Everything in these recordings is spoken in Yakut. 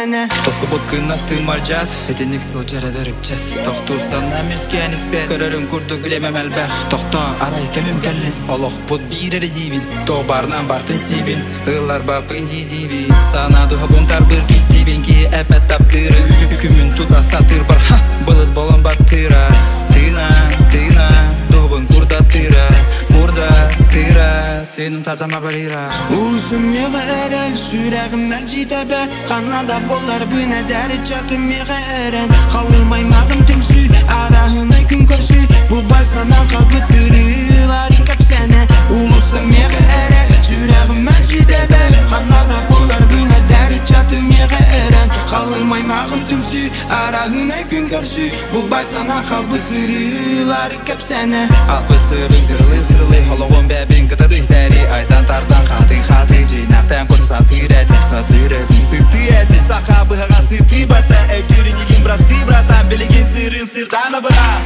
кэпсээнэ. Тостубут кынаттыы мардьаат, итинник сылдьар эдэр ыччат. Тохтуур санаам үскээн испэт, көрөрүм курдук бириэмэм элбэх. Тохтоо, арай кэмим кэллин, олохпут биир эрэ диибин. Туох баарынан бартын сиибин, ылларбаппын дии-диибин. Санаа дууһабын тарбыыр кистиибин, киһи эппэт таптыырын. Күммүн тута сатыырбар, ха, былыт болон баттыыра. Тыына, тыына, дууһабын курдаттыыра, курдаттыыра, тыыным тардама барыыра. Улусум миэхэ эрэл, сүрэҕим мэлдьи тэбэр. Ханна да буоларбын эдэр ыччатым миэхэ эрэн. Халыым аймаҕым түмсүү, арааһынай күн көрсүү. Бу бастанан хаалбыт сырыыларын кэпсээнэ. Улусум миэхэ эрэл, сүрэҕим мэлдьи тэбэр. Ханна да буоларбын эдэр ыччатым миэхэ эрэн. Халыым аймаҕым түмсүү, арааһынай күн көрсүү. Бу бастанан хаалбыт сырыыларын кэпсээнэ. Алпыс сырын сырылыы-сырылыы Олоҕум бэбин кытары сэри Айдан тардан хатын-хатын Жинақтан кот сатыр этим, сатыр этим. Сыты этим, саха быһаҕа сыты бата. Өйдүүрүнигин просты, братан. Билигин сырым сырдана быран.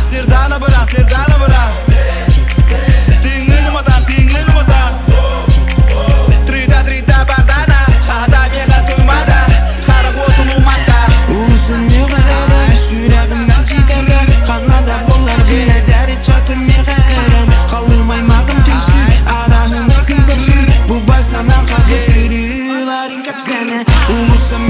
Сырдана быран, сырдана быран. Тыҥын уматан, тыҥын уматан. Трыта, трыта, бардана. Хата меха тумада. Хара уотун умата. Улусум миэхэ эрэл, сүрэҕим мэлдьи тэбэр. Ханна да буоларбын эдэр ыччатым миэхэ эрэн. Халыым аймаҕым түмсүү, арааһынай күн көрсүү. Бу бастанан хаалбыт сырыыларын кэпсээнэ. Улусум